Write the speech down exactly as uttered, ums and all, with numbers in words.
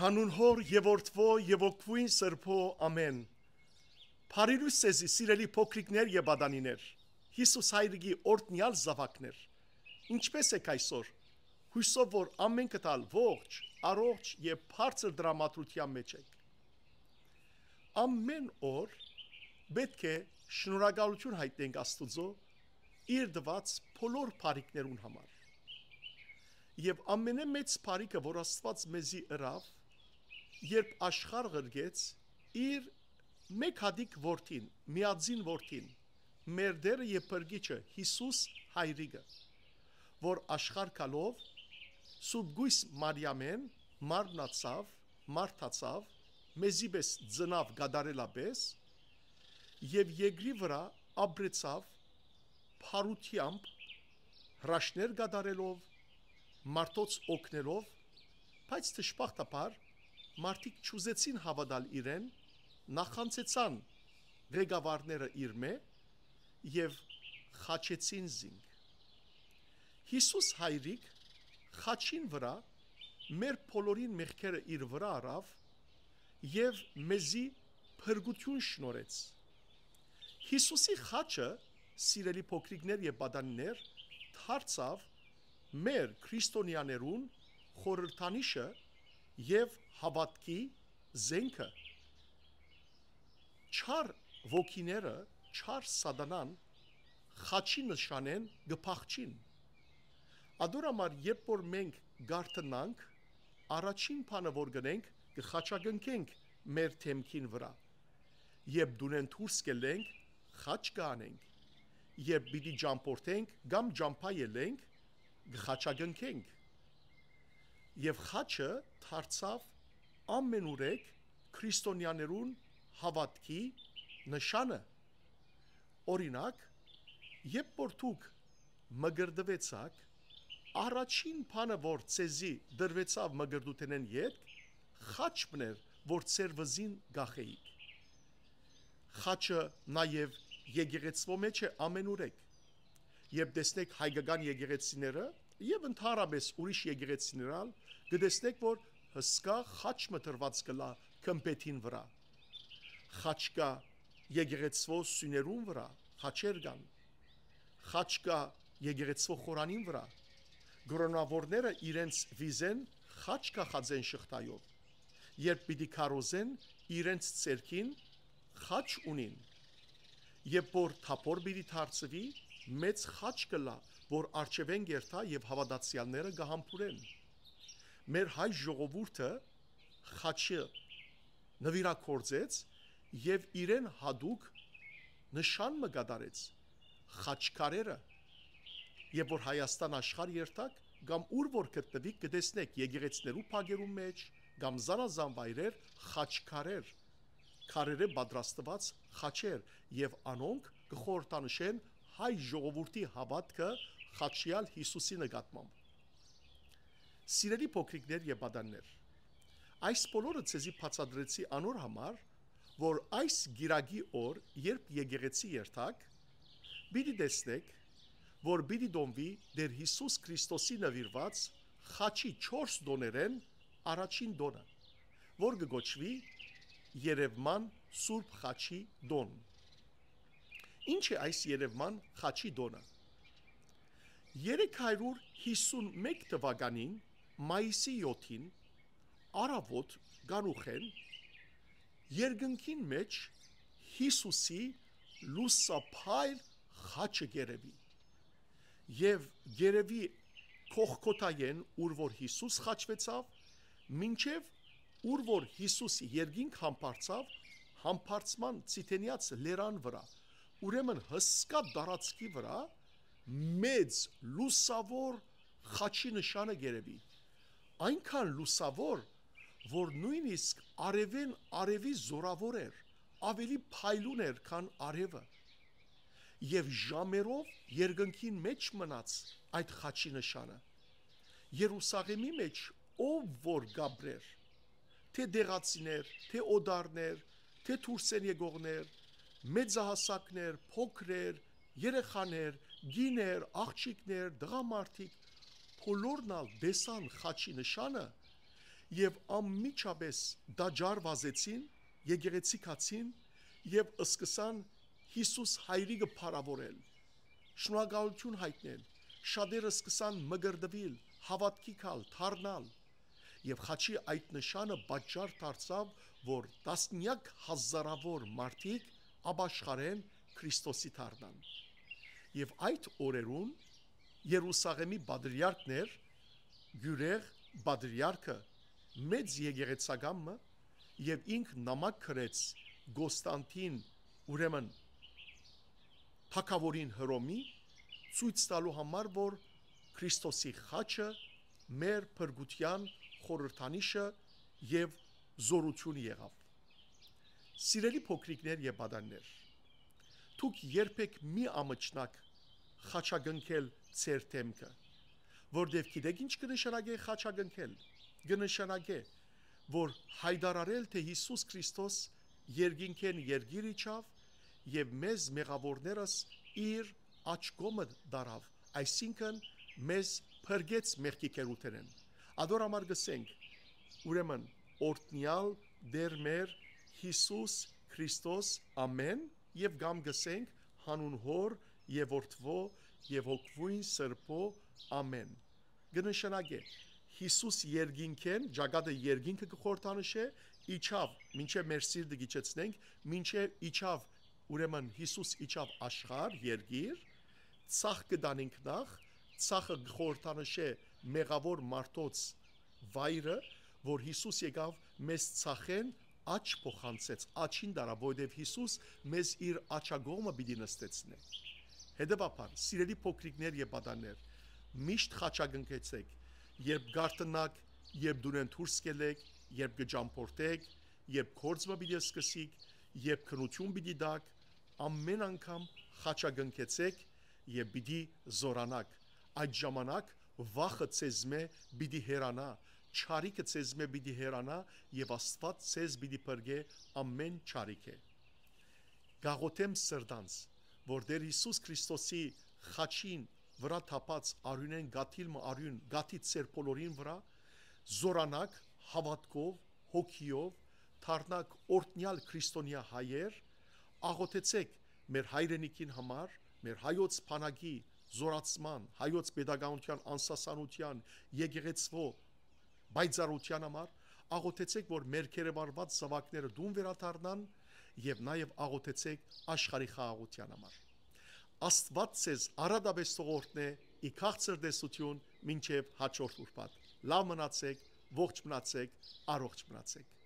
Հանուն Հօր եւ Որդւոյ եւ Ոգւոյն Սրբոյ, ամէն։ Բարի լոյս ձեզի, սիրելի փոքրիկներ եւ պատանիներ, Յիսուս Հայրիկի օրհնեալ զաւակներ։ Ինչպէս եք այսօր։ Յուսով որ ամէնքդ ալ ողջ, առողջ եւ բարձր դրամատրութեան մէջ եք։ Ամէն օր պէտք է շնորհակալութիւն յայտնենք Աստուծոյ իր տուած բոլոր բարիքներուն համար։ Եւ ամենէ մեծ բարիքը, որ Աստուած մեզի ըրաւ, երբ աշխարհ ղրկեց իր մէկ հատիկ որդին, միածին որդին, մեր Տէրը եւ Փրկիչը Յիսուս Հայրիկը, որ աշխարհ գալով Սուրբ Կոյս Մարիամէն մարմնացաւ, մարդացաւ, մեզի պէս ծնաւ կատարելապէս եւ երկրի վրայ ապրեցաւ բարութեամբ, հրաշքներ կատարելով, մարդոց օգնելով, բայց դժբախտաբար մարդիկ չուզեցին հաւատալ իրեն, նախանձեցան ղեկավարները իրմէ եւ խաչեցին զինք։ Յիսուս Հայրիկ խաչին վրայ մեր բոլորին մեղքերը իր վրայ առաւ եւ մեզի փրկութիւն շնորհեց։ Յիսուսի խաչը, սիրելի փոքրիկներ եւ պատանիներ, դարձաւ մեր քրիստոնեաներուն խորհրդանիշը եւ հաւատքի զէնքը։ Չար ոգիները, չար սատանան խաչի նշանէն կը փախչին։ Ատոր համար, երբ որ մենք կարթնանք, առաջին բանը որ կ'ընենք, կը խաչակնքենք մեր դէմքին վրայ։ Երբ տունէն դուրս կ'ելլենք, խաչ կ'անենք։ Երբ պիտի ճամբորդենք կամ ճամբայ ելլենք, կը խաչակնքենք։ Եւ խաչը դարձաւ ամենուրեք քրիստոնեաներուն հաւատքի նշանը։ Օրինակ, երբ որ դուք մկրտուեցաք, առաջին բանը որ ձեզի տրուեցաւ մկրտութենէն ետք, խաչ մըն էր, որ ձեր վզին կախէիք։ Խաչը նաեւ եկեղեցւոյ մէջ է ամենուրեք։ Երբ տեսնեք հայկական եկեղեցիները եւ ընդհանրապէս ուրիշ եկեղեցիներ ալ, կը տեսնեք որ հսկայ խաչ մը տրուած կ'ըլլայ գմբէթին վրայ։ Խաչ կայ եկեղեցւոյ սիւներուն վրայ, խաչեր կան։ Խաչ կայ եկեղեցւոյ խորանին վրայ։ Կրօնաւորները իրենց վիզէն խաչ կախած են շղթայով, երբ պիտի քարոզեն իրենց ձեռքին խաչ ունին։ Երբ որ թափօր պիտի դարձուի, մեծ խաչ կ'ըլլայ, որ առջեւէն կ'երթայ եւ հաւատացեալները կը համբուրեն։ Մեր հայ ժողովուրդը խաչը նուիրագործեց եւ իրեն յատուկ նշան մը կատարեց՝ խաչքարերը։ Երբ որ Հայաստան աշխարհ երթաք կամ ուր որ գտնուիք, կը տեսնեք եկեղեցիներու փակերուն մէջ կամ զանազան վայրեր խաչքարեր, քարերէ պատրաստուած խաչեր, եւ անոնք կը խորհրդանշեն հայ ժողովուրդի հաւատքը խաչեալ Յիսուսի նկատմամբ։ Սիրելի փոքրիկներ եւ պատաններ, այս բոլորը ձեզի բացատրեցի անոր համար, որ այս կիրակի օր, երբ եկեղեցի երթաք, պիտի տեսնեք, որ պիտի տոնուի Տէր Յիսուս Քրիստոսի նուիրուած խաչի չորս տոներէն առաջին տոնը, որ կը կոչուի Երևման Սուրբ Խաչի տոն։ Ինչ է այս Երևման Խաչի տոնը։ Երեք հարիւր յիսուն մէկ թուականին, մայիսի յոթին, առաւօտ կանուխէն, երկնքին մէջ Յիսուսի լուսափայլ խաչը կ'երեւի։ Եւ կ'երեւի Կողքոթայէն, ուր որ Յիսուս խաչուեցաւ, մինչեւ ուր որ Յիսուս երկինք համբարձաւ, համբարձման Ցիթենեաց լերան վրայ, ուրեմն հսկայ տարածքի վրայ, մեծ լուսաւոր խաչի նշանը կ'երեւի, այնքան լուսաւոր, որ նոյնիսկ արեւէն արեւի զօրաւոր էր, աւելի փայլուն էր, քան արեւը։ Եւ ժամերով երկնքին մէջ մնաց այդ խաչի նշանը։ Երուսաղէմի մէջ ով որ կ'ապրէր, թէ տեղացիներ, թէ օտարներ, թէ դուրսէն եկողներ, մեծահասակներ, փոքրեր, երեխաներ, կիներ, աղջիկներ, տղամարդիկ, բոլորն ալ տեսան խաչի նշանը Եւ անմիջապէս տաճար վազեցին, եկեղեցի գացին եւ սկսան Յիսուս Հայրիկը փառաւորել, շնորհակալութիւն յայտնել, շատերը սկսան մկրտուիլ, հաւատքի գալ, դառնալ։ Եւ խաչի այդ նշանը պատճառ դարձաւ, որ տասնեակ հազարաւոր մարդիկ ապաշխարեն Քրիստոսի դառնան։ Եւ այդ օրերուն Երուսաղէմի պատրիարքներ, Գիւրեղ պատրիարքը, մեծ եկեղեցական մը, եւ ինք նամակ գրեց Կոստանտին, ուրեմն թագաւորին Հռոմի, ցոյց տալու համար, որ Քրիստոսի խաչը մեր փրկութեան խորհրդանիշը եւ զօրութիւնը եղաւ։ Սիրելի փոքրիկներ եւ պատաններ, դուք երբեք մի ամչնաք խաչակնքել ձեր դէմքը, որտեւ գիտեք ի՞նչ կը նշանակէ խաչակնքել։ Կը նշանակէ, որ յայտարարել, թէ Յիսուս Քրիստոս երկինքէն երկիր իջաւ եւ մեզ մեղաւորներս իր աջ կողմը դարաւ, այսինքն՝ մեզ փրկեց մեղքի գերութենէն։ Ատոր համար կ'ըսենք, ուրեմն, օրհնեալ Տէր մեր Յիսուս Քրիստոս, ամէն, եւ կամ կ'ըսենք, յանուն Հօր եւ Որդւոյ եւ Հոգւոյն Սրբոյ, ամէն։ Կը նշանակէ, Յիսուս երկինքէն, ճակատը երկինքը կը խորհրդանշէ, իջաւ, մինչեւ մեր սիրտը կ'իջեցնենք, մինչեւ իջաւ, ուրեմն Յիսուս իջաւ աշխարհ, երկիր, ցախ կը տանենք նախ, ցախը կը խորհրդանշէ մեղաւոր մարդոց վայրը, որ Յիսուս եկաւ մեզ ցախէն աջ փոխանցեց, աջին դարաւ, որովհետեւ Յիսուս մեզ իր աջակողմը պիտի նստեցնէ։ Հետեւաբար, սիրելի փոքրիկներ եւ պատաններ, միշտ խաչակնքեցէք, երբ կարթնաք, երբ դունէն դուրս կ'ելէք, երբ կը ճամբորդէք, երբ գործ մը պիտի սկսիք, երբ քննութիւն պիտի տաք, ամէն անգամ խաչակնքեցէք եւ պիտի զօրանաք։ Այդ ժամանակ վախը ձեզմէ պիտի հեռանայ, չարիքը ձեզմէ պիտի հեռանայ եւ Աստուած ձեզ պիտի փրկէ ամէն չարիքէ։ Կ'աղօթեմ սրտանց, որ Տէր Յիսուս Քրիստոսի խաչին վրայ թափած արիւնէն կաթիլ մը արիւն կաթի ձեր բոլորին վրայ, զօրանաք հաւատքով, հոգիով, դառնաք օրհնեալ քրիստոնեայ հայեր, աղօթեցէք մեր հայրենիքին համար, մեր հայոց բանակի զօրացման, հայոց պետականութեան անսասանութեան, եկեղեցւոյ պայծառութեան համար, աղօթեցէք, որ մեր գերեվարուած զաւակները տուն վերադառնան եւ նաեւ աղօթեցէք աշխարհի խաղաղութեան համար։ Աստուած ձեզ առատապէս թող օրհնէ, ի քաղցր տեսութիւն մինչեւ հաջորդ ուրբաթ։ Լաւ մնացէք, ողջ մնացէք, առողջ մնացէք։